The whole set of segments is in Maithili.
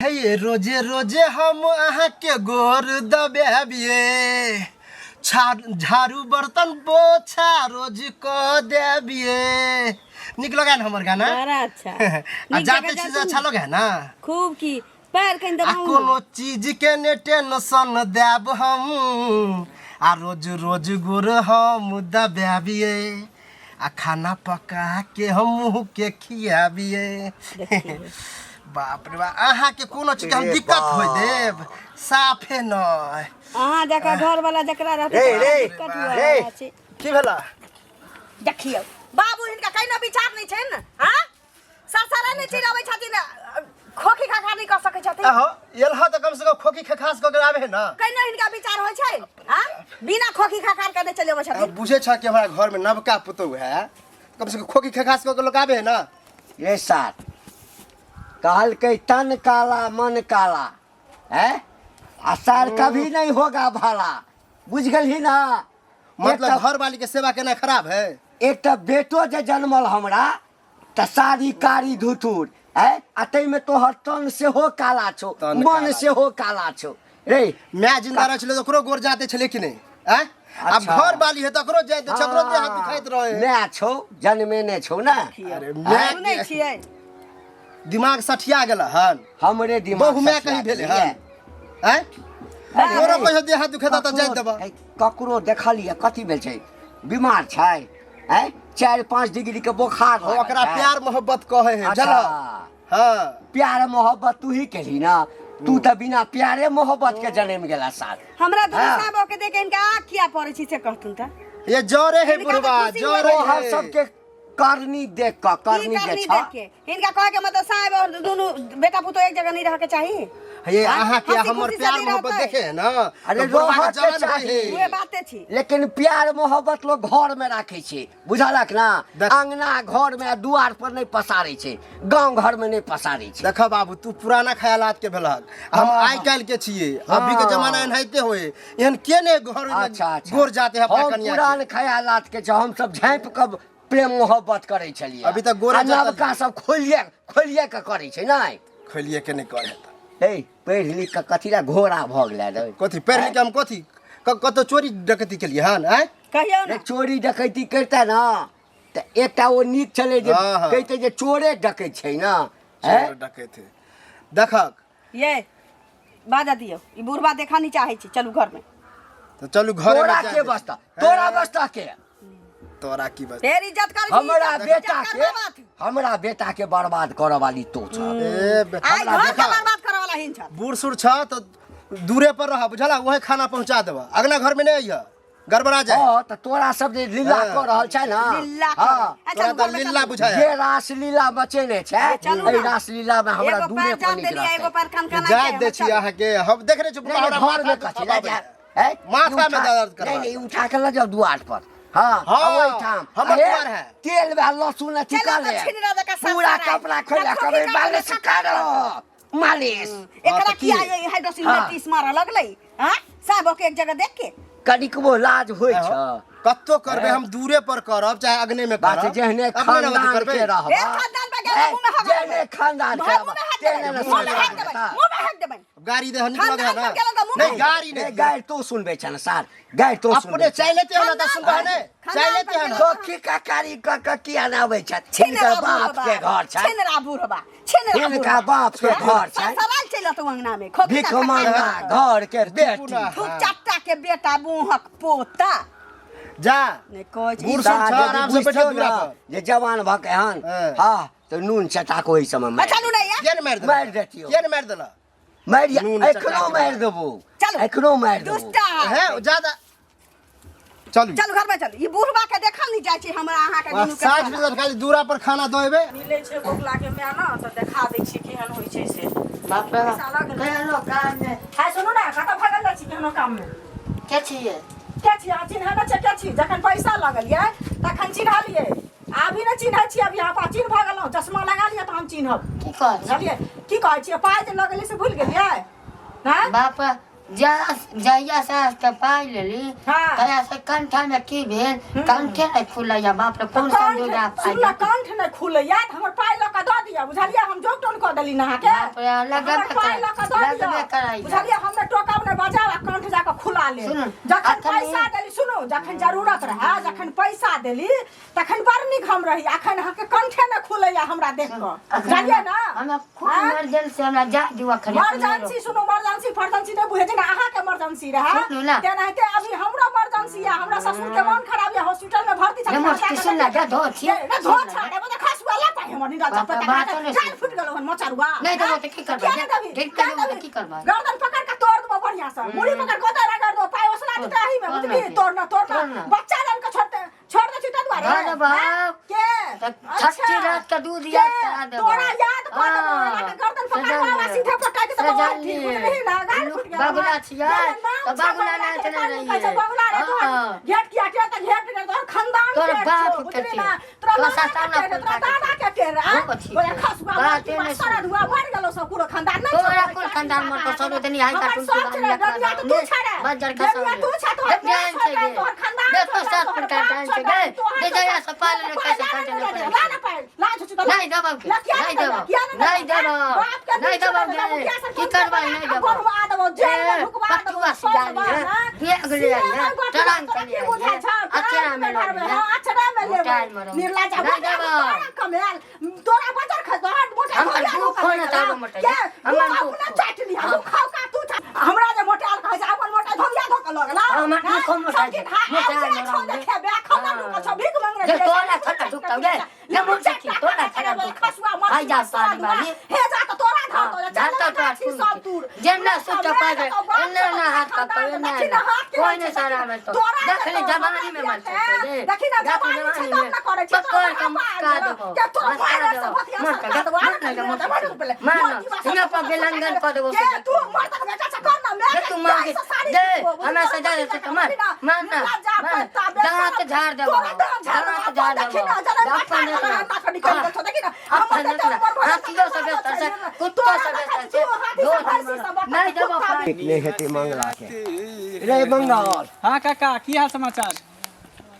हे रोजे रोजे हम अहाँके गोर दबाबिए, झाड़ू बर्तन पोछा रोज कऽ देबिए। नीक लगा ने हमर गाना? बड़ा अच्छा। आ नीक जाते जगह छी जातू। अच्छा लगे है ना? खूब की पैर कनि आ दबाउ। कोनो चीज के ने टेंशन देब हम, आ रोज रोज गोर हम दबाबिए, आ खाना पका के हम मुँह के खियाबिए। बाप रे बाप, अहाँके कोनो चीज के हम रे दिक्कत होय बाप। देब साफे नहि। अहाँ जकाँ घर वाला जकरा रहतै रे, तकरा रे, दिक्कत हुअ रे। वाला छै। की भेला? देखियौ बाबू, हिनका कहिनो विचार नहि छनि ने, हाँ सरसरा नहि चिड़ाबै छथिन, खोखी खाखा नहि कऽ सकै छथिन। आहो एलह तऽ कम से कम खोखी खखास कऽ के आबे है ना। कहिनो हिनका विचार होइ छै? हाँ, बिना खोखी खाखार के नहि चलि अबै छथिन। अब बुझे छ कि हमरा घर में नवका पुतोहु है, कम से कम खोखी खखास कऽ के लोग आबे है ना। ये सार कहलकै तन काला मन काला है, आ सार कभी नहीं होगा भला, बुझ गेलही ना? मतलब घर वाली के सेवा केना खराब है। एकटा बेटो जे जनमल हमरा तऽ साड़ी कारी धुथुर है, आ ताहिमे तोहर तन सेहो काला छौ, तन मन काला। सेहो काला छौ रे। माय जिंदा रहै छलै तऽ ओकरो गोर जाते छलै कि नहि? आँय? आब अच्छा। घर वाली है तऽ ओकरो जाइत छै, ओकरो देह हाथ दुखाइत रहे। माय छौ जनमेने छौ ना। अरे माय सुनै छियै? दिमाग सठिया गेल हन। हमरे दिमाग बहु माय सठिया कहीं भेलै गेलैए। हन? आँय? गोरो कहियो देह हाथ दुखेता तऽ जाइत देबऽ। ककरो देखलियै कथी भेल छै? बीमार छै हैं, 4-5 डिग्री के बोखार हो लागल ओकरा छै। प्यार मोहब्बत कहै है। अच्छा। जनह हाँ। प्यार मोहब्बत तू ही केलही ना, तू तऽ बिना प्यारे मोहब्बत के जनम गेला साथ। हमरा दुनू हाँ। साहब के देख के इनका आँख किया पड़ै छै से कहथुन तऽ। ये जरे है हिनका तऽ बुढ़वा खुशी हुए। जरे तोहर है। सबके करनी देख कऽ, की करनी जे करनी छ देख के हिनका कहे के मतलब साहब और दुनू बेटा पुतोह एक जगह नहीं रह के चाही। ये हाँ? अहाँ के हंसी हमर खुशी से प्यार नहीं मोहब्बत रहतै। देखे है ना? अरे तो बुढ़वा के रहऽ के जलन होय चाही। है। उहे बाते छी। लेकिन प्यार मोहब्बत लोग घर में राखे छै, बुझलक ना? अंगना घर में आ दुआर पर नहीं पसारे छै, गांव घर में नहीं पसारे छै। देखा बाबू, तू पुराना ख्यालात के भेलहक, हम आइ काल्हि के छियै। अभी के जमाना एनाहिते होय, एहन के ने घर में अच्छा अच्छा। गोर जाते है अपना हम कनिया के। पुरान ख्यालात के छै, हम सब झाँपि कऽ प्रेम मोहब्बत करै छलियै। अभी तऽ गोरे आ जातल। नवका सब खोलिए खोलिए कऽ करै छै नहि? खोलिए के नहि करे। हे, पढ़ि लिख कऽ कथी लए घोड़ा भऽ गेलै रे? कथी पढ़ि लिख के हम कथी कतौ चोरी डकैती केलियै हन? आँय? कहियौ रे ने। चोरी डकैती करिते ने तऽ एकटा ओ नीक छलै जे हाँ, हाँ। कहिते जे चोरे डकैत छै ने, हैं? चोर डकैत है देखक। ये बाजा दियौ, ई बुढ़वा देखा नहीं चाहे छी, चलू घर में। तऽ चलू घर। तोरा के बस्ता, तोरा बस्ता के तोरा की बस? फेर इज्जत कर हमरा बेटा के, हमरा बेटा के बर्बाद करऽ वाली तू छ। ए आइ घर के देखा, बर्बाद करे वाला हिन छ। बूढ़ सूढ़ छ तऽ दूरे पर रह, बुझला? वही खाना पहुंचा देबह, अगला घर में नहीं अइह, गड़बड़ा जाए। हाँ तऽ तोरा सब जे लीला हाँ। कऽ रहल छै ना, लीला कर। हाँ, अच्छा, तोरा तऽ घर में लीला चलू। बुझाय। जे रासलीला मचेने छै, चलू एहि ना। रासलीला में हमरा एगो दूरे पैर पर जान नीक देलियै, एगो रहतै। पैर कनकना जाय के दै छी चलू। अहाँके, हम देख रहे छी नहीं, नहीं, बुढ़ा घर में कथी लए जायब? हैं? माथा में दर्द करवा नहीं, नहीं, उठा के लऽ जाओ दुआर पर। हाँ, हाँ, हाँ, ओहिठाम। हमर अरे, दुआर है। तेल में लहसुन अथी चलू कर तऽ ले। छिनरा जकाँ साफ पूरा सराय। कपड़ा खोलि रखो कऽ की मालिश करबै? करो, मालिश। एकरा तऽ की? किया ये हाइड्रोसिन हाँ। में टीस मारऽ लगलै? हाँ, साहब के एक जगह देख के कनिकबो लाज होइ छ? कत्तो करबै हम दूरे पर करब, चाहे अग्नि में बात करब। जेहने अपने ने खानदान करबै। के रहबा, ए, खानदान पर गेल, मुँह में हक जेहने देबै। खानदान के मुँह रहबा, में हक तेहने देबै, ने मुँह में हक संस्कार देबै, हेतै। मुँह में हक देबै। गाड़ी दे निकल खानदान है ना? पर गेलौ तऽ मुँह नहीं में। गाड़ी नहीं नहीं। गारि तू सुनबै छ ने सार, गारि तू अपने सुनबै चाय लेते हो ना तऽ सुनबै ने, चाय खानदान लेते पर हो ना। गेलौ। खोखी ककारी क क किया ने अबै छथि? छिनरा हिनकर बाप बुढ़बा, के घर छै। छिनरा बुढ़बा, छिनरा हिनका बुढ़बा। बाप के घर छै। ससुराल चलि एतौ अंगना में, खोखी भिख का मांगा घर के बेटी। थूक चट्टा के बेटा, मुँहक पोता। जा। नहि कहै छै। बूढ़ सूढ़ छ, आराम से बैठल बुझियौ दूरा ने पर। जे जवान भऽ के हन, हाँ। हाँ तऽ नून चटा के ओहि समय अच्छा, चलू ने यार। किया ने मारि देलक? मारि देतियौ। किया ने मारि देलक? मारि नून चटा एखनो के। मारि देबो। चलू। एखनो मारि देबो। दुष्टा। हे ज्यादा चलू। चलू घर में चलू, ई बुढ़बा के देखल नहीं जाइ छै हमरा अहाँ के दुनू के। 60 बजे खाली दूरा पर खाना दो एबे। मिलै छै बोकला के माय ने तऽ देखा दै छियै केहन होइ छै से। बाप रे पैसा बाप। लगल। केहनो काम मे। हाय, सुनू ने, कतऽ भगल जाइ छी केहनो काम मे? के छियै? के छी अहाँ? चिन्है नहि छियै के छी? जखन पैसा लगल यै तखन चिन्हलियै, अभी नहि चिन्है छियै। अभी अहाँ चिन्ह भऽ गेलहुँ, चश्मा लगा लिअ तऽ हम चिन्हब। की कहै छी? बुझलियै की कहै छियै? पाइ जे लगलै से भूलि गेलियै? हँ बाप रे। जहिया से आज के पाइ लेली हाँ। तहिया से कंठा में की भेल कंठे नहीं खुलैया बाप रे कोन संजोग आ कंठ पाइ सुन कंठ नहि खुलैया तऽ हमर पाइ लऽ कऽ दऽ दिअ बुझलियै हम जोग टोन कऽ देली ने अहाँके बाप रे, लगबे हमर पाइ लऽ कऽ दऽ लगबे दिअ करैया। बुझलियै हम नहि टोकब नहि बजाब आ कंठ जाकऽ खुला लेब सुनू, जखन अखन पैसा देली सुनू जखन जरूरत रहए जखन पैसा देली तखन बड़ नीक हम रही अखन अहाँके कंठे नहि खुलैया हमरा देख कऽ बुझलियै ने हमरा खूब आँय? इमरजेंसी हमरा जा दियौ अखन इमरजेंसी सुनू इमरजेंसी फरजेंसी नहि बुझै छै ने अहाँके इमरजेंसी रहए सुनू ना। तेनाहिते अभी हमरो इमरजेंसी यऽ हमरा ससुर के मन खराब यऽ हॉस्पिटल में भर्ती छथिन रे मोटकी सुन ना, जा धो छी। रे धो छा रे बता खसुआ ला पाइ हमर निराज बाप रे, बातो नहि जान फुट गेलो हन मचरुआ नहि देबो तऽ की करबै? किया नहि देबी? ढेर किया देबो तऽ देबी? की करबै? गर्दन पकड़ के तोड़ देबो बढ़िया से मुड़ी पकड़ के ओतऽ रगड़ देबो पाइ ओसला देतै एही में तोड़ बुझली ना। तोड़ ना तोड़ तोड़ ना ना। बच्चा जन के छोड़ते छोड़ दे छी तै दुआरे धऽ देबौ। हैं? के तऽ अच्छा। छठी रात के दूध के? याद करा देबौ। तोरा याद कऽ देबौ हाँ। एना के गर्दन पकड़ सजल के आवा सीधे पटक के देबौ सजल ठीक बुझलिही ना गाल फुट गेल बगुला हमर। छियै, नाम तऽ छै बगुला बगुला नाचने के कानून रहियै। कहै छै, बगुला रे तोहर हाँ। घेट किया के तऽ घेट गेल तोहर खानदान तोहर के बाप छौ, के बुझलिही टेढ़। ना तोरा तोहर नाना सस्ता के ना टेढ़, कुल तोरा काटे। दादा के टेढ़ आ धो छी। ओए खसुआ बाते मरकी नहि सड़द हुआ मर गेलो सब पूरा खानदान नहि तोरा छौ, कुल खानदान मर के सरो देनी हाई हमर कार्टून सब के छै, रबिया तऽ तू छे रे। बज्जर खसा रबिया तू छे, तोहर देख माय जान छै छौ, गे। तोहर खानदान देख छौ, तो सात तोहर प्रकार बाप जान छौ, छै गे। तोहर दे जया से पाल ले पाइ कैसे ला काटे ना ले दे, पड़ै ला छै। ना पाइ, ला छौ तऽ ला। नहीं देबौ के, ला किया नहीं नहीं देबौ, देबौ, किया नहीं नहीं देबौ, देबौ, बाप के नहीं बीच देबौ में गे, मुखिया की सरपंच करबै, के नहीं बना के देबौ। गोरवा देबौ, जेल में ए, ढुकवा देबौ, पटुआ सब सिया बार, लिए, हाँ। बिया के लिए सिया लिए, में गोटी टरान तोरा के की लिए बुझाइ लिए, छौ? अक्षरा टरान में में भरबै, लऽ हाँ, अक्षरा में लेबै। मोटाइल मरौ। निर्लज्ज, नहीं मोटाइल देबौ। तोरा कमायल, तोरा बजर खा, तोहर मोटाइल हमर धोइया दुख धोकऽ हो ने दै तारो छौ। मोटाइल। के? हमर तू दुख अपना हो। चाटि लिहा, तू खाउ का, तू हमरा जे मोटाइल कहै छै अपन मोटाइल धोबिया धो कऽ लऽ गेलौ हमर हैं? दुख हो मोटाइल। सब किछु खा, मोटाइल आब मरौ छौ रे। जे खेबै, खाना ढुकल छौ, भीख मंगने जे छियै, तोरा सब थोड़ा किछु ढुकतौ गे, ले ले मुँह चारि देखी, टा तोरा टाका थोड़ा देबै, ढुकतौ। खसुआ मरची, आइ जा सड़ुआ, पानी वाली। हे जा तऽ तोरा धर हाँ, दो, चल धर ना तो तोरा छी सब दूर। जेना सुत सब पाइ ले जेतौ, बाप एना छौ, ना हाथ खानदान कतौ, एना देखी ना। ना हाथ के कोइ रहै नहि छै, सारा में तो। तोरा देख ले जेतौ, जवानी में हमरा मर छै रे। देखी ना देख जवानी छै जवानी तब में। ना करै छै, पकड़ तोरा के बाप मुक्का आयल देबौ। के तोरा मस्का मारे से देबौ। भतिया मर सरका के देबौ, मर आर के नहि मर देबौ, के। पहिले। मार मर ना। की बात हियाँ पर बेलंगन कऽ देबौ के से। तू मर्दक बेटा छै कर ना मैं दे तू मार साड़ी दे सिखबो, हमरा सजा दे तो मार मार ना मार दांत झाड़ देबो दांत झाड़ देबो अपन अपन हाथियो से बेहतर छै कुत्तो से बेहतर छै नहीं देबो पाइ नहि हेतै मंगला के रे मंगल हाँ काका की हाल समाचार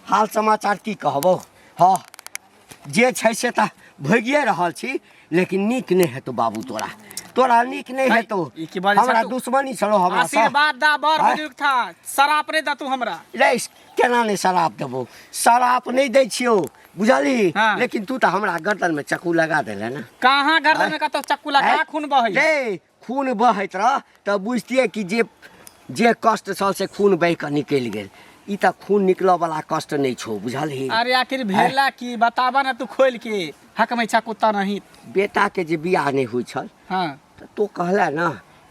हाल समाचार की कहबो हँ जे छै से तऽ भोगिए रहल छी लेकिन नीक नहि हेतौ बाबू तोरा तोरा नीक नहि हेतौ ई की बाजै हमरा छह तू? दुश्मनी छलो हमरा सँ। आशीर्वाद दा बड़ आँय? बुजुर्ग था शराप नहीं दा तू हमरा रे केना नहि शराब देबो शराब नहि दै छियौ बुझलही हाँ। लेकिन तू तऽ हमरा गर्दन में चक्कू लगा देले ने कहाँ गर्दन में कतौ चक्कू लगा आँय? खून बहै रे खून बहैत रह तऽ बुझतियै कि जे जे कष्ट छल से खून बहि कऽ निकलि गेल ई तऽ खून निकलऽ वाला कष्ट नहि छौ बुझलही अरे आखिर भेला की बताबा ना तू खोल के हक में छा कुत्ता नहीं बेटाके जे बियाह नहि होइ छल हाँ तऽ तू कहला ने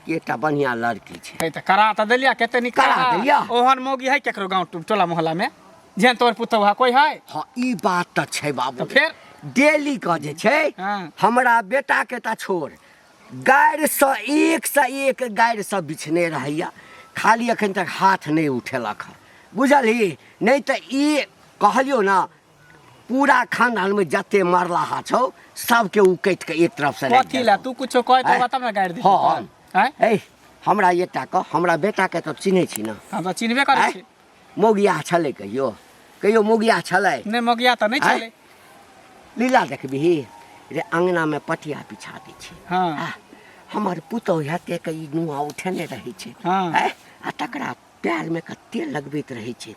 कि एकटा बढ़िआँ लड़की छै है तऽ करा तऽ देलिया कते नीक करा देलिया। ओहन मौगी है केकरो गाँव टोला मोहल्ला में जेहन तोहर पुतहु है कोई है हँ ई बात तऽ छै बाबू तऽ फेर? डेली के जे छै हाँ। हमरा बेटाके तऽ छोड़ गाड़िसँ एकसँ एक गाड़िसँ बिछने रहैए खाली एखन तक हाथ नहि उठेलक हँ बुझलही नहि तऽ ई कहलियौ ने पूरा खानदानमे जते मरलाहा छौ सबके ओ काटि कऽ एक तरफसँ राखि कथी ला देलकौ। तू कुछो कह आँय? तो तब ना गाड़ि दे हँ आँय ए हमरा एकटा कह हमरा बेटाके तऽ चिन्है छी ने हम तऽ चिन्हबे करै आँय? छी मौगिया छलै कहियो कहियो मौगिया छलै नहि मौगिया तऽ नहि आँय? छलै लीला देखबिही रे अङ्गनामे पटिया बिछा दै छै हाँ। आ, हमर पुतहु हेते के ई नुआ उठेने रहै छै हाँ। आँय? आ तकरा पैरमे के तेल लगबैत रहै छै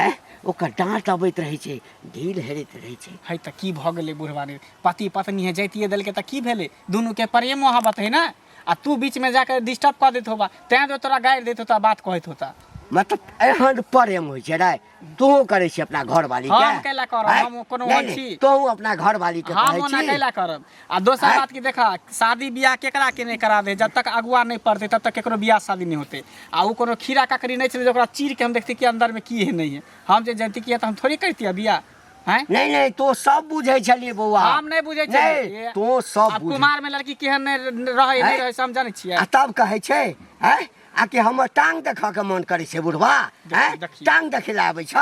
आँय? ओकर डाँट अबैत रहै छै ढील हेरैत रहै छै है तऽ की भऽ गेलै बुढ़वा रे पति पत्नी है जैतिये देलकै तऽ की भेलै दुनूके प्रेम मोहब्बत है ने आ तू बीचमे जाके डिस्टर्ब कऽ दैत होबा तैं जो तोरा गारि दैत होता बात कहैत होता मतलब एहन प्रेम होइ छै रे तोहूँ करै छी अपना घरवाली के हम कैला करब? आँय? हम कोनो नहि, ओहन नहि, छी। तोहूँ अपना घरवाली के हम कहै ओना छी कैला करब आ दोसर आँय? बात की देखा शादी बियाह केकरा के नहि करा दे जब तक अगुआ नहि पड़तै तब तक केकरो बियाह शादी नहि होतै आ ओ कोनो खीरा ककड़ी नहि छलै जे ओकरा चीर के हम देखती कि अंदर में की है नहीं है हम जे जानती कि है तऽ हम थोड़ी करतियै बियाह आँय नहीं नहीं तो सब बुझै छलियै बौआ हम नहि बुझै छियै नहीं तो सब आब बुझै कुमार में लड़की केहन नहि रहै नहि आँय? रहै से हम जानै छियै आ तब कहै छै आँय आ कि हमर टांग देखऽ के मन करै छै बुढ़वा आँय देखियौ। टांग देखै लए आबै छ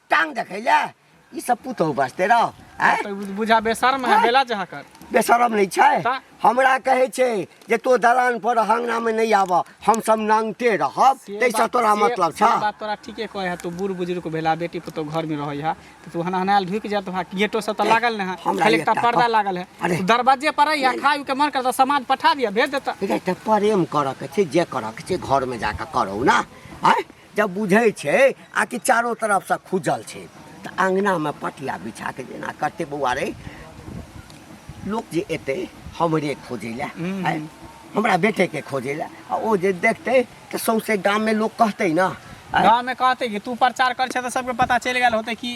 टांग देखै लए ई सब पुतहु बजते रह आँय तऽ बुझा बेशर्म है बेला जहाँ कर बेशरम नहि छै ता- हमरा कहै छै जे तो दलान पर अंगना में नहीं आब, हम सब नांगते रहब, से ताहिसँ बात- तोरा से- मतलब से छ? बात तोरा ठीके कहे है। तू बूढ़ बुजुर्ग भेला, बेटी पुतोह घर में रहे है, तो तू हना हनायल ढुकि जा, तो वहाँ गेटो सब तो लागल नहीं है, हमरा खाली एकटा एकटा पर्दा कह- लागल है। अरे। तू दरवाजे पर है, खाइ के मन करता सामान पठा दिया, भेज देता। रे, तऽ प्रेम करऽ के छै, जे करऽ के छै घरमे जाकऽ करौ ना। आँय, जब बुझै छै आ कि चारो तरफसँ खुजल छै, तऽ अङ्गनामे पटिया बिछा के जेना करतै बौआ रे, लोक जे एतै हमरे खोजै लए, आँय, हमरा बेटेके खोजै लए, आ ओ जे देखतै तऽ सौँसे गाममे लोक कहतै ना। आँय, गाँव में कहते कि तू प्रचार कर छे तऽ सबके पता चलि गेल होते कि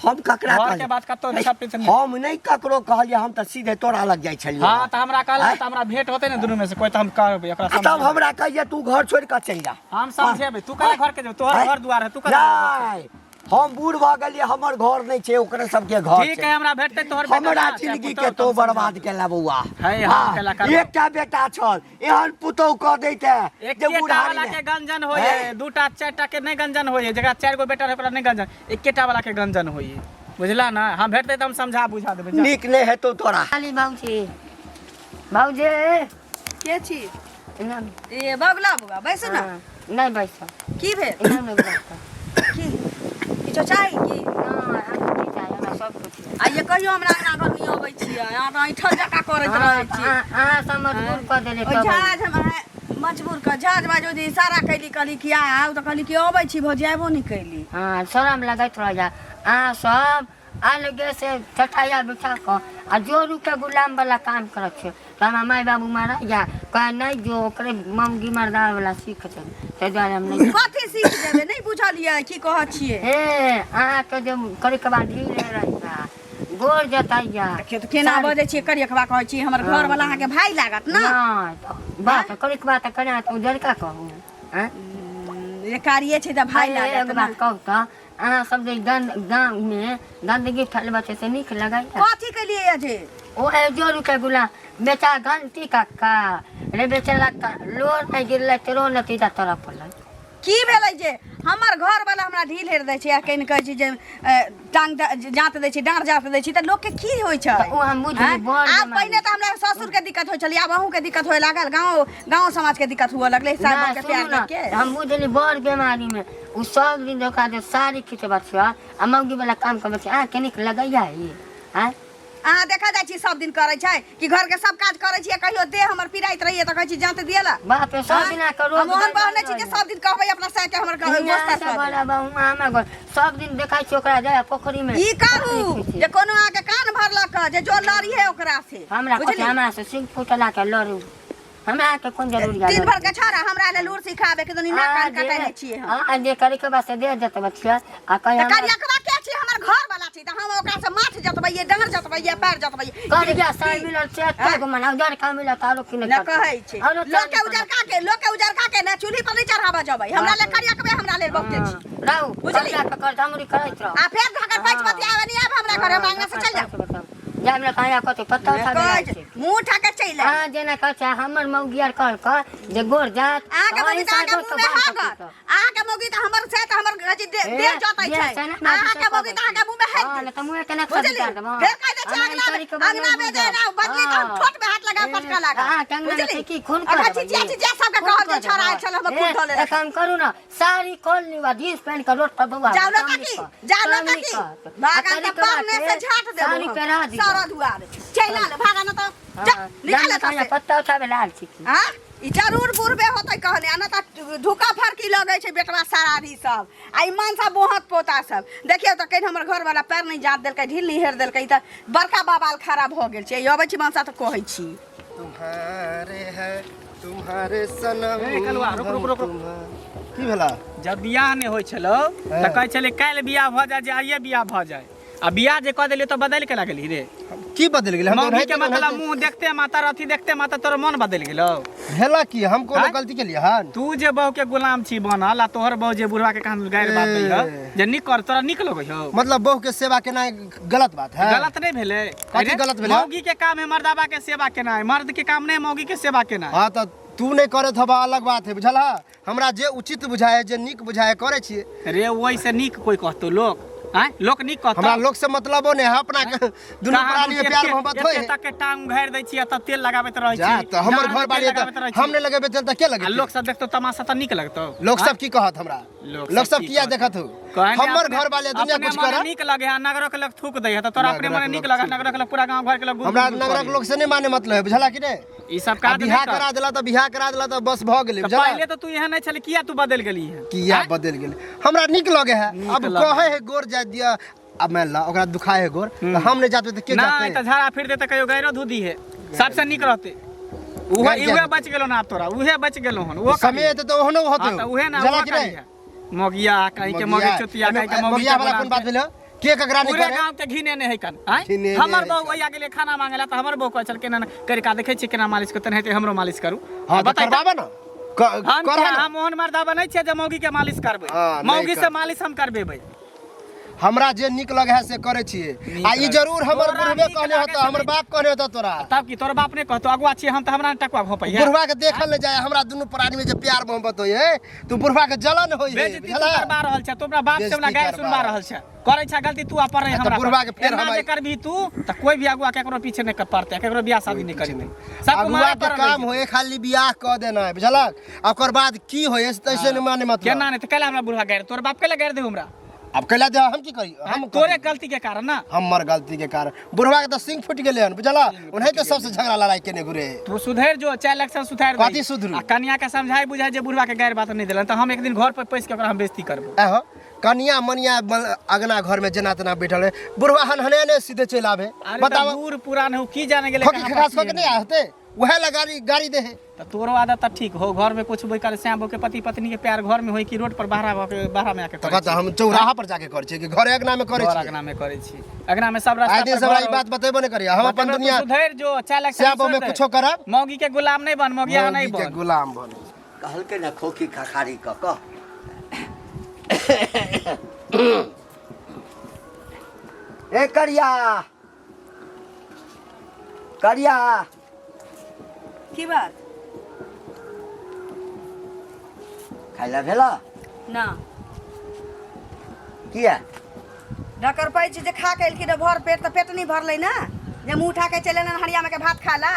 हम ककरा घर के कहलियै? बात कतौ है, छपित नहि। हम नहि ककरो कहलियै, हम तऽ सीधे तोरा लग जाइ छलियै। हाँ, तऽ हमरा कहला आँय? तऽ हमरा भेंट होते ने दुनू में से कोई, तऽ हम कहबै ओकरा आ तब समझेबै। हमरा कहिए तू घर छोड़ि कऽ चलि जा। हम समझेबै। तू कला घर के जेबै? तोहर आँय? घर दुआर है, तू कला? नहि, हम बूढ़ भऽ गेलियै, हमर घर नहि छै, ओकरे सबके घर ठीक छै। है, हमरा भेटतै तोहर बेटा हमरा ना, चाहे जिंदगी पुतोह के तो हम समझा बर्बाद केला बौआ। है, हम हाँ, केला करबो। एकटा बेटा छल, एहन पुतोह कऽ दैते जे एकेटा बुढ़ारी वाला मे- के गंजन होय हैं? है, दूटा चारिटा के नहि गंजन होय है। जकरा चारि गो बेटा रहै ओकरा नहि गंजन, एकेटा वाला के गंजन होय है, बुझला ना? हम भेटतै तऽ हम समझा बुझा देबै, जा। नीक नहि हेतौ तोरा। खाली भौजी, भौजी। के छी? एना। ए बगला बौआ, बैसू ने। हाँ, नहि बैसब। की भेल? एना नहि बैसब। की किछो चाही की? नहि, हमरा की चाही, हमरा सब कुछ। आ ये कहियो हमरा अंगना घर नहि अबै छियै, अहाँ तऽ ऐठल जकाँ करैत रहै छी। अहाँ सब मजबूर कऽ देले ओहि तब। झाँझ हम मजबूर कऽ झाँझ बाजू जे इशारा कैली, कहली कि आउ, तऽ कहली कि अबै छी भौजी, आबो नहि कैली। हाँ, शरम लगैत रहैया। अहाँ सब अलगे से चटाइया बिछा कऽ आ जोरू के गुलाम वाला काम करत छियै, तऽ हमरा माय बाबू मारैया, कहे नहि जो, ओकरे मौगी मर्दा वाला सीख छै, ताहि दुआरे हम नहि। कथी सीख जेबै? नहि बुझलियै की कहै छियै। हे, अहाँके जे करिकबा ढील रहैया, गोर जतैया। देखियौ तऽ केना बजै छियै, करियकबा कहै छियै। हमर घरवला अहाँके भाय लागत ने? नहि तऽ बात करिकबा तऽ केना तऽ उजरका कहू, आँय? ये कारिये छै तऽ भाय अरे, लागत एगो ने। बात कहू तऽ, अहाँ सब जे गंद गाँवमे गंदगी फैलबै छै से नीक लगैया? कथी केलियै अजे? ओ ए जोरू के गुला बेचा घंटी कक्का रे, बेचारा लोर नहि गिरलै, तेरो नतीजा तोरा पड़लै। की भेलै जे हमर घरवला हमरा ढील हेर दै छै आ कनि कहै छै जे टांग जाँत दै छै, डाँड़ जाँत दै छै, तऽ लोकके की होइ छै? तऽ ओ हम बुझली, आँय? बड़ आब बेमारी। पहिने तऽ हमरा ससुरके दिक्कत होइ छलै, आब अहूँके दिक्कत होए लागल, गाँव गाँव समाजके दिक्कत हुअ लगलै साहब नहि, के सुनू प्यार ने, देख के। हम बुझली बड़ बीमारी में ओ सब दिन ओकरा जे साड़ी खिचबै छियै आ मौगी वाला काम करबै छियै, अहाँके नीक लगैया ई? आँय? अहाँ देखा जाइ छी सब दिन करै छै कि घरके सब काज करै छियै, कहियो देह हमर पिराइत रहैए तऽ कहै छी जाँत दिअ ला। बाप रे, सब दिना के रोज हम ओहन बहने छी जे सब दिन कहबै अपना साय के हमर गोस्ता से बड़ा बा हुआं हमरा घर सब दिन देखै छी ओकरा जाय पोखरी में। ई करू जे कोनो अहाँके कान भरलक जे जो लड़िहे ओकरा से। हमरा कथी, बुझली? हमरा से सिंह फुटला के लड़ू, हमरा के कोन जरूरी है? दिन भर के छोड़ा हमरा ले लूर सिखाबे के दुनी ना कान कटैले छियै हम। आ जे करे के बस दे देत बच्चा आ कहीं तऽ करियकबा के छी? हमर घर वाला छी, तऽ हम ओकरा से माथ जतबैयै, डाँड़ जतबैयै, पैर जतबैयै। करिया साल मिलल से एते गो मना उजर का मिलत आरो की न नहि कहै छै आरो लोक के उजरका के, लोक के उजरका के ने चूल्ही पर नहीं चढ़ाबऽ जबै। हमरा ले करियकबे हमरा लेल बहुते छी। रहू। बुझली? करिया के कर धमरी करैत रहू। आ फेर धकर पैच बतियावे नहीं आब हमरा घरे, हम आंगन से चल जाउ। जा, हमरा कहिया कथी पत्ता उठा कहै छै, मुँह उठा के चलि आउ। अहाँ जेना कहै छै हमर मौगी आर कहलक जे गोर जात, अहाँके मौगी तऽ अहाँके मुँह मे हागत, अहाँके मौगी तऽ हमर से तऽ हमर अथी देह जतै छै, अहाँके मौगी तऽ अहाँके मुँह मे हागि हँ, देत। तऽ मुँहे केना बुझली? खसि देब? फेर कहि दै छै अंगना मे, अंगना मे जे ना बदली तऽ हम ठोट मे हाथ लगा पटका लागल। अहाँ के अंगना मे बुझली? छै की खून कऽ अखन देबै? चिचिया चिचिया सबके खून कहब जे कऽ छोड़ा आयल देबै। छल हमर खून धऽ लेलक। एक काम करू ने, साड़ी खोल ली आ जींस पहन के रोड पर बौआ जाउ न काकी, जाउ न काकी। भागा तऽ पाहुने से झाट देबो साड़ी हम। पहिरा दियौ। सारा दुआर चलि आन, भागा न तऽ जा, निकाल एतऽ से। पत्ता उठाबे लाल छी की? हाँ? ई जरूर बुढ़बे होतै कहने, आ न तऽ ढुका फरकी लगै छै बेटवा सरारी सब आ ई मनसा बोहत पोता सब। देखियौ तऽ कनि हमर घरवाला पैर नहि जाँत देलकै, ढील नहि हेर देलकै, तऽ बड़का बवाल खड़ा भऽ गेल छै। ई अबै छी मनसा तऽ कहै छी। तुम्हारे है तुम्हारे सनम। ए, कलुआ, रुक, रुक, रुक, रुक। की भेला? जब बियाह नहि होइ छलौ तऽ कहै छलै काल्हि बियाह भऽ जाय, जे आइए बियाह भऽ जाय, आ बियाह जे कऽ देलियै तऽ बदलि के लागली रे। की बदलि गेलै? हम तऽ मौगी के ओनाहिते- मतलब ओनाहिते- मुँह देखते मातर, अथी देखते मातर तोर मन बदलि गेलौ। भेला की? हम कोनो आँय? गलती केलियै हन? तू जे बहू के गुलाम छी बनल आ तोहर बहू जे बुढ़वा के कान गारि बात दै हौ जे नीक कर, तोरा नीक लगै हौ? मतलब बहू के सेवा केनाइ गलत बात है? गलत नहीं भेलै। कथी अरे, गलत भेलै? मौगी के काम है मर्दाबा के सेवा केनाइ, मर्द के काम नहीं मौगी के सेवा केनाइ। हाँ, तऽ तू नहीं करैत हबा अलग बात है, बुझल है? हमरा जे उचित बुझाए, जे नीक बुझाए, करै छियै। रे, ओहि से नीक कोई कहतो लोक? आँय लोक नीक कहतौ हमरा लोक से मतलबो नहि है अपना के दुनू कहाँ प्राणी में प्यार एते- मोहब्बत होय एते तक के टांग उघारि दै छियै तब तेल लगाबैत रहै जा छी तऽ हमर डाँरमे घर तेल बाड़ी लगाबैत तऽ रहै हम छी। नहि लगेबै तेल तऽ के आ लगेतै लोक सब देखतौ तमाशा तऽ नीक लगतौ लोक सब की कहत हमरा लोक लोक सब सब की किया कहत? देखत हो कहने हमर अपने- घर वाले दुनिया अपने कुछ मने करत नीक लगे है नगरो के लोग थूक दै है तऽ तोरा अपने नगरक मने नीक लोग लगे थूक नगरो के लोग पूरा गांव घर के लोग गुद- हमरा गुद नगरक करे। लोक से नहीं माने मतलब है बुझला कि नहीं ई सब आ काज बियाह नहि कर। करा देला तऽ बियाह करा देला तऽ बस भऽ गेलै तऽ बुझला पहिले तऽ तू एहन नहि छलै किया तू बदलि गेली है किया बदलि गेलै हमरा नीक लगे है नीक अब लगे। कहे है गोर जाय दिया अब मान ला ओकरा दुखाए है गोर तऽ हम नहीं जाते तऽ के नहि जाते तऽ झाड़ा फिर देते कहियो गैरो धो दी है सबसे नीक रहते उहे गारि उहे किया बच गेलो ना आब तोरा उहे बच गेलो हन उहो समय एतै तऽ ओहनो होतै हां तऽ उहे ना बुझला उहो कि नहीं करी है मोगिया कहीं के मोगे चुतिया कहीं के मोगी मगिया वाला कोन बात भेल के ककरा नहीं पूरे करे गांव के घिने ने है कन आँय? घिने ने हमर है बहू ओहिया गेलै खाना मांगे ला तऽ हमर बहू कहै छल केना करि का देखै छियै केना मालिश करतै हेतै हमरो मालिश करू हां तऽ बताइ तऽ। करबाबे ना हम करह किया- ना हम ओहन मर्दा बनै छियै जे मौगी के मालिश करबै हाँ, नहि मौगी से करबै। मालिश हम करबेबै हमरा जे नीक लगे है से करे छियै नीक आ ई लगे। जरूर हमर तोरा बुढ़बे नीक कहने लागे होता से हमर नहि। बाप कहने होता तोरा तब की तोर बाप नहि कहतो अगुआ छियै हम तऽ हमरा ने टकुआ घोपैया बुढ़वा के देखल नहि जाय हमरा दुनू प्राणी में जे प्यार मोहब्बत होय है तू बुढ़वा के जलन होय है बेइज्जती तू बुझला करबा रहल छै तू अपना बाप से हमरा बेइज्जती गारि करबा सुनबा रहल छै करै छै गलती तू आ पर आ तऽ हमरा बुढ़वा के फेर एना हम जे करबी तू तऽ कोई भी अगुआ केकरो पीछे नहि पड़तै केकरो बियाह शादी नहि करी सबको अगुआ मारे के पड़ल काम रहै होय खाली बियाह कऽ देना है बुझलक आ ओकर बाद की होय से तैसे नहि माने छै। मतलब केना नहि तऽ कैला हमरा बुढ़वा गारि तोर बाप कैला गारि दे हमरा अब कैला दे हम की करी हम तोरे गलती के कारण ना हमर गलती के कारण बुढ़वा के तऽ सिंह फूटि गेलै हन बुझला ओनाहिते सबसे झगड़ा लड़ाई केने घुरे तू सुधरि जो चारि लाख से सुधारि दही। कथी सुधरू? आ कनिया के समझाई बुझाई जे बुढ़वा के गारि बात नहि देलन तऽ हम एक दिन घर पर पैस के ओकरा हम बेइज्जती करबो आहो कनिया मनिया अगना घर में जेना तेना बैठल है बुढ़वा हन हने सीधे चलि आबे अरे बताओ बूढ़ पुरान हो की जाने गेलै खोकी कहाँ खखास पर कऽ के नहीं आते वह ला गाड़ी गाड़ी दे है तऽ तोरो आदत तऽ ठीक हो घर में कुछ बैकल श्याम के पति पत्नी के प्यार घर में होई कि रोड पर बाहर भऽ के बाहर में आके तऽ करै कहता हम चौराहा पर जाके करै छियै कि घरे अगना में करै घर छियै अगना में करै छी अगना में सब रास्ता आइ दिन पर से हमरा घर ई हो। बात बतेबो नहि करिया हम अपन बतेबो तू दुनिया सुधरि जो चारि लाख श्याम में कुछो करब मौगी के गुलाम नहीं बन मौगिया नहीं मौगी के बन गुलाम बन कहलकै ने खोखी खखारी कऽ कऽ ए करिया करिया की बात खाइ लए भेला ना किया ढकर पै छै जे खा के एलखिन भर पेट तऽ पेट नहि भरलै ने जे मुँह उठा के चलि एलनि हरियामे के भात खा ला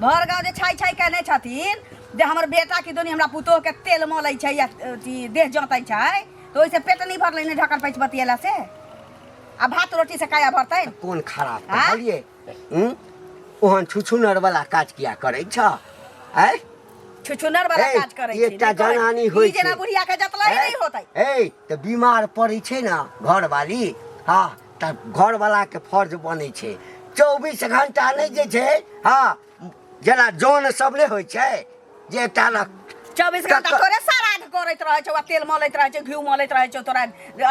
भर गाँव जे छाइ छाइ केने छथिन जे हमर बेटा की दुनी हमरा पुतोह के तेल मलै छै या अथी देह जँतै छै तऽ ओहिसँ पेट नहि भरलै ने ढकर पैच बतियेला से आ भात रोटी से काया भरतै कोन खराब आँय? कहलियै हूँ? ओहन छुछुनर वाला काज किया करै छ आँय छुछुनर वाला ए, काज करै छी एकटा नहि करै। जनानी होइ ई जेना छै। बुढ़िया के जतलै नहि होतै ए तऽ बीमार पड़ै छै ने घरवाली हँ तऽ घरवालाके फर्ज बनै छै 24 घंटा नहि जे छै हँ जेना जन सब नहि होइ छै जे एकटा ने 24 घंटा तोरे श्राद्ध करैत रहै छौ आ तेल मलैत रहै छौ घिउ मलैत रहै छौ तोरा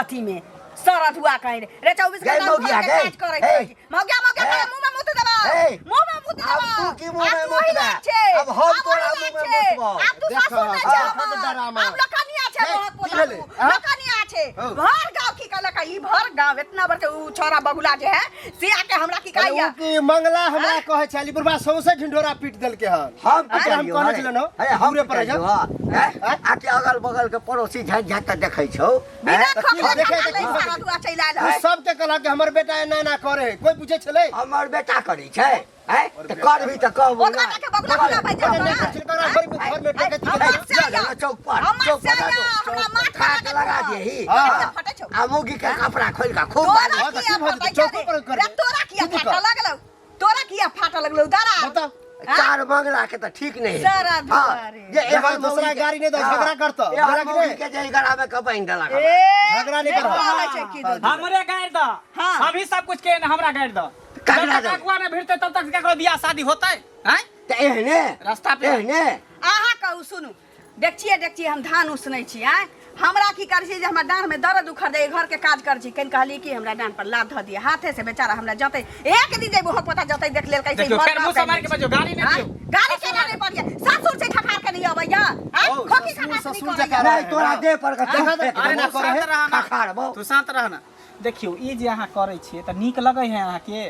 अथीमे सरद हुआ कहीं रे 24 गै घंटा मौगिया, घरके गै। काज करैत ए। रहै छी मौगिया मौगिया ए। तोरा मुँहमे मुत देबौ ए। मुँहमे मुत आब देबौ तू की मुँहमे आब तू ओही मुतबे? लायक छै आब हम आब तोरा ओही लायक मुँहमे छै। मुतबौ। आब तू देख, ससुर नहि छै आब हमर। डरामा। आब लखनिया छै हे, बहुत की पोता भेलै? तू। आँ? लखनिया छै हौ। भर गाँव की कहलक ई भर गाँव इतना बड़का उ छोरा बगुला जे है से आके हमरा की अरे कहैया उ की मंगला हमरा कहै छली बुढ़बा सौंसे ढिंढोरा पीट देलकै हन हम अच्छा, हम पिटलियौ, कहने अरे, छलियौ ने, अरे हम दूरे पर पिटलियौ, रह हँ, हैं? आके अगल बगल के पड़ोसी झाँकि झाँकि के देखै छौ बिना हैं? तऽ की खखले देखै खखले तऽ की सारा दुआ चलि आयल उ है सबके कहलक कि हमर बेटा एना एना करे है कोई पूछै छलै हमर बेटा करै छै हैं? तऽ करबी तऽ कहबो ओकरा नहि। के बगुला बगुला भाई ओकरा नहि करै छलै, ओकरा भरि घर में डकैती हमर केलकै। से जा जा चौक पर हमर चौक पर से जा या, दो। हमरा माथ खाट लगा लगा दे। देही हाँ। फटै छौ। आ मुगी के कपड़ा खोलि कऽ खूब तोरा बाजू। हाँ, तऽ किया की भऽ जेतै? फटै चौको छौ पर रे? करबै। रे तोरा किया की दिक्कत? फाटऽ लगलौ तोरा किया फाटऽ लगलौ दारा बताउ चार बंगला के तऽ ठीक नहीं हेतै। सारा हाँ, दुआरे। जे एहन जखन दोसरा मौगी के- गाड़ी नहि दऽ, हाँ, झगड़ा करतौ। एहन झगड़ा कि मौगी नहि? के जे गला में के बान्हि देलक हमरा। ए झगड़ा नहि देखो करबै। रहै छै की दो हमरे गारि दऽ हाँ। हम ही सब कुछ के हमरा गारि दऽ ककरा जब तक देबै? अगुआ नहि भिड़तै तब तक केकरो बियाह शादी होतै आँय तऽ एहने रास्ता पे। एहने अहाँ कहू सुनू देखिए देखिए हम धान उसनै छी आँय हमरा की करै छी जे हमरा डाँढ़मे दर्द उखड़ जाइए घरके काज करै छी कनि कहलियै कि हमरा डाँढ़ पर लात धऽ दिअ हाथे से बेचारा हमरा जतै एक दिन जेबो हम पोता जतै देख लेलकै से देखियौ, घर फेर मुँह गाँव सम्हारि के बाजू, गाली नहि आँय? दियौ। गाली केना नहि पड़िए सासुर छै ठठार के नहि अबैया आँय? हौ, खोखी ससुर- खखार नहि ससुर करैया। जकाँ नहि तोरा देह पर के देखा चोट दे, फेंक अरे देबौ। तू शांत रह ना खखारबौ। तू शांत रह ना देखियौ ई जे अहाँ करै छियै तऽ नीक लगै है अहाँके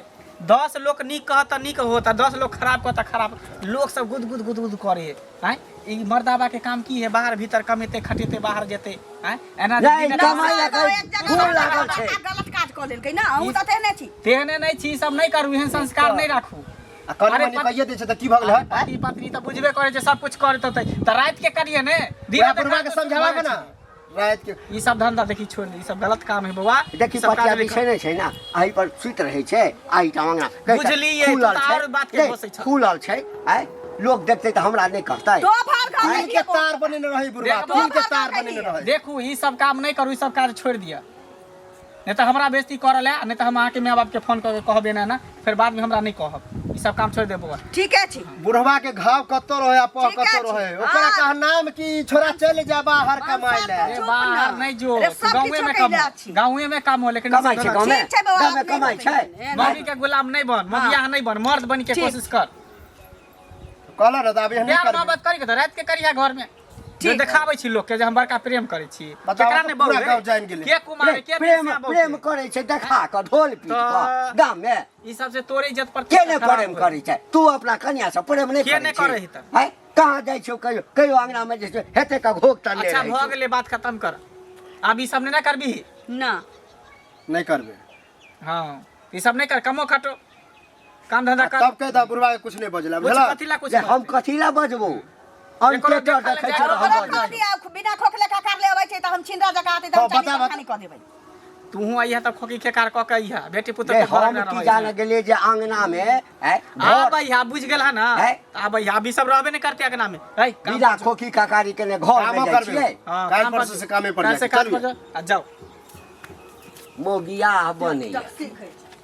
10 लोक नीक कहत तऽ नीक होत आ 10 लोक खराब कहत तऽ खराब लोक सब गुद गुद गुद गुद करे है आँय ई मर्दाबा के काम की है बाहर भीतर कमेते खटेते बाहर जेते हैं एना जे नहीं, दिन कमाइ रात- लए एक जगह खूब बड़का लागल छै। गलत काज कऽ लेलकै ना अहूँ तऽ तेहने छी तेहने नहि छी ई सब नहि करू एहन संस्कार नहि राखू आ कनि अरे मनि पत- कहिए दै छै तऽ की भऽ गेलै हट पति पत्नी तऽ बुझबे करै छै सब कुछ करैत होतै तऽ राति के करिए ने दिन बुढ़ा बुढ़वा के समझावा के ना राति के ई सब धंधा देखी छोड़ दे ई सब गलत काम है बौआ देखी ई सब पटिया काज नहि बिछेने छै ना एहि पर सुति रहै छै एहिठाम अंगना कहै छै, बुझलियै, तू खुलल तऽ छै आओर बात के नहीं, घोसै छह। खुलल छै आँय लोक देखतै तऽ हमरा नहि कहतै तो भर घर तिल के तार बनेने रही बुढ़वा देखबो तिल के तार बनेने रही देखू ई सब काम नहि करू ई सब काज छोड़ि दिअ नहि तऽ हमरा बेइज्जती करल है नहि तऽ हम अहाँके माय बापके फोन कऽ के कहबे ने ना फेर बादमे हमरा नहि कहब ई सब काम छोड़ि देब बौआ ठीके छी बुढ़वा के घाव कतौ रहे आ पह ठीके कतौ छै। रहे ओकरा हाँ। कह नाम की छोरा चल जा बाहर कमाए ले अरे चुप बाहर ना। नहीं जो अरे सब गाँवे किछो में कैले कम छी। गाँवे में कम हो लेकिन कमाइ छै गाँवमे ठीक छै बौआ, गाँवमे आब नहि कमाइ होतै। छै ए, नहि। मम्मी के गुलाम नहीं बन मम्मी नहीं बन मर्द बन के ठीक। कोशिश कर कहल ना तऽ आब एहन नहि प्यार करबै मोहब्बत करी के तऽ राति के करिहा घर में जे ठीक। देखाबै छी लोक के जे हम बड़का प्रेम करै छी बताउ केकरा तऽ नहि पूरा बहू गाँव जानि गेलै। के कुमार के प्रेम बेस्या बहू प्रेम के? करै छै देखा कऽ ढोल पीट कऽ तऽ- गाममे ई सब से तोरे इज्जत पर के नहि प्रेम करै छै तू अपना कनिया से प्रेम नहि के करै नहि छै करै है तऽ? आँय कहाँ जाइ छौ कहियो कहियो अंगनामे जे छै हेते कऽ घोघ तनने अच्छा रहै भऽ छौ। गेलै बात खत्म कर आब ई सब नहि ने करबी ना नहि करबै हाँ ई सब नहि कर कमो खटो काम धंधा आ कर तब कह दह बुढ़वा के कुछ नहीं बजला कुछ बुझला कथी ला कुछ जे हम बजतै? कथी ला बजबो हम एकरो टेटर देखल देखै जाय छियै तऽ हम ओकरो बजै कह छियै। दिया बिना खोखले ककार ले अबै छै तऽ हम छिनरा जकाँ आते तऽ हम हाँ, चाली बता, बता। खानी कऽ देबै तूहू अइहे तऽ खोकी खेकार कऽ के अइहे बेटी पुतोह रे के घर हम अंगना की रहै जाने छै। गेलियै जे अंगना मे आँय, आब घर अइहे बुझि गेल हँ ना हैं? आब अइहे अभी सब रहबे नहि करते अंगना में है काम बिना खोखी ककारी केने घर मे कामो जाइ करबै। छियै हाँ, काल्हि काम पर परसू से कामे पर काल्हि से जाके, काज पर चलिए। जाओ आ जाओ मोगिया बनैया सीखै छै।